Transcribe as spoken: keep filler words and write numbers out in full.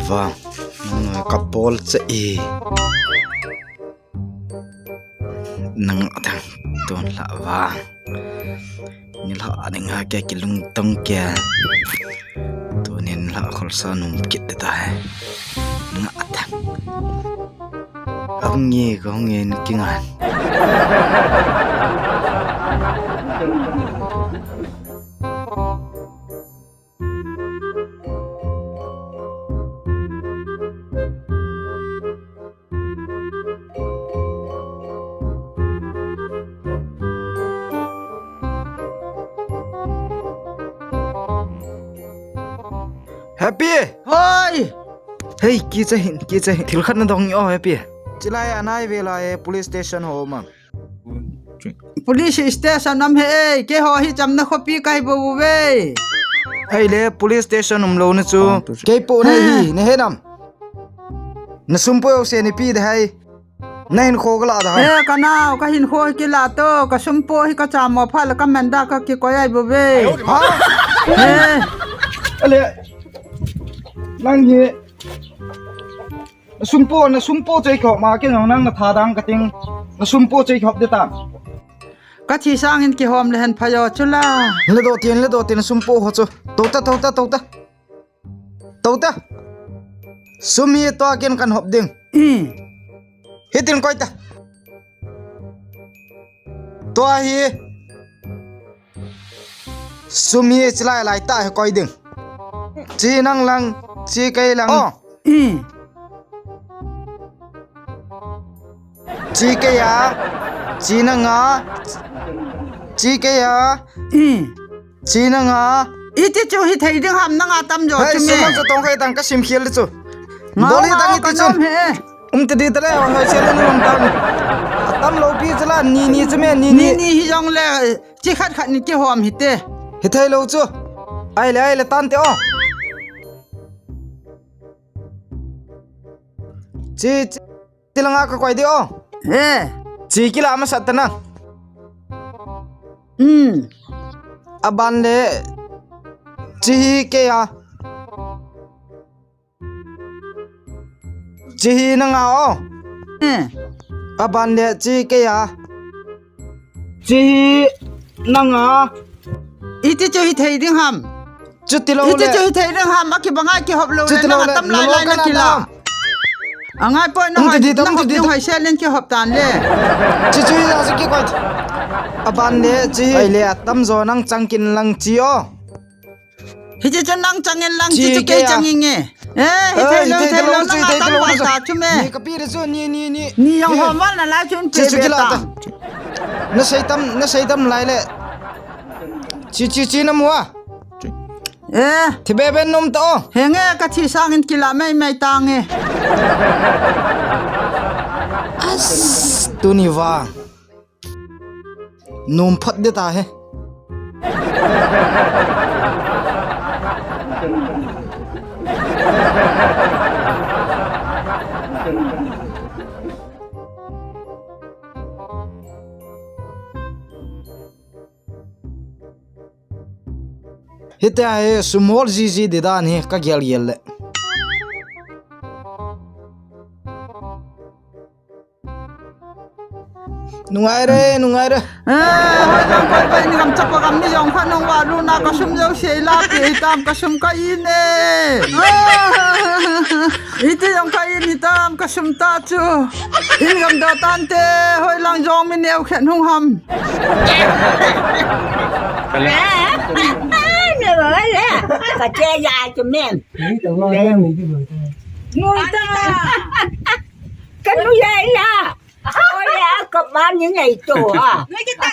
Vang, nang kapol cha e. Nang tang tun la vang. Ni la ading ha ke kilungtong ke. Tunin la kholsa num kit ta hai. Nga tang. Ahung nge, ka hung nge, kingan. Happy! Hoi! Hei, kicha hin, kicha hin. Thil khat nadong o, Happy. Chilai anai vela e police station ho ma. Police station um he, keiho hi chamna khopi kahi bou ve. Ahile police station umlouna chu. Keipo nahi, nahe nam. Nasumpo jouse neipeh ding ahi. Nahinkho kala ding ahi. Eh, kanao, kahinkho hi kila to, kasumpo hi kachamo phat le kamanda kakikoi ahi bou ve. Ha? Eh. Ale. Nang hi. Nasumpo, nasumpo choi khop ma, kei jong nang natha dang kating. Nasumpo choi khop ding tam. Kathi sangin kihom le hen phajo chula. Ledoh tin, ledoh tin, nasumpo ho chu. Touta, touta, touta. Touta. Sum hi tua kin kan hop ding. Hmm. Hitin koi ta. Tua hi. Sum hi chilai lai ta hi koi ding. Chi nang lang, chi kei lang. Oh. Hmm. Chi kei a, chi nanga, chi kei a, hmm, chi nanga. Iti chu hithei ding ham nanga tamjo chu me. Hei, sum chu tong kei tang kasim khel ding chu. Ngau, bol hi tang ngau, iti chu. Kanom he. Um ti di tale, hoi se le nung tam. Atam lou pi chu la, ni ni chu me, ni ni. Ni ni hi jong le, chi khat khat ni kihom hite. Hithei lou chu. Ahile, ahile tan te o. Chi, chi, chi langa kakoi ding o. Eh. Chi kila masat ta nang. Hmm. Aban le. Chi hi kei a. Chi hi nanga o. Eh. Aban le chi kei a. Chi hi nanga. Iti chu hithei ding ham. Chuti lou le. Iti chu hithei ding ham, akibanga kihop lou le, chuti lou le, nanga tam lai lai na kila. Angai poi na hoi, na hop ding hoi se len kihop tan le. Chi chu hi la se kikoi. Aban le chi. Ahile atamjo nang chang kin lang chi o. Hiche chu nang chang in lang, chi chu kei chang inge. Eh, hithei lou, hithei lou, nang atam val ta chu me. Ni kapi re chu, ni, ni, ni. Ni jong hom val nalai chun pe be ta. Na sei tam, na sei tam lai le. Chi, chi, chi namu a. Eh. Thi be be nom to. Henge, kathi sangin kila mei mei tange. As, tuni vang. Nom phat ding ta he. Hitia hi sum hol jiji ding dan hi kagel gel le. Nungai re, nungai re. Eh, hoi jong koi bai ni gam chapa gam ni jong kha nung va lu na kasum jouse la pe tam kasum ka in e. Iti jong ka in itam kasum ta chu. In gam da tan te, hoi lang jong mi neo khen hung ham. Ne hoi le, ka che ya chu men. Nui ta. Ka nu ya la. Oi ya, ka ba ni ngai to ha. Nui kita.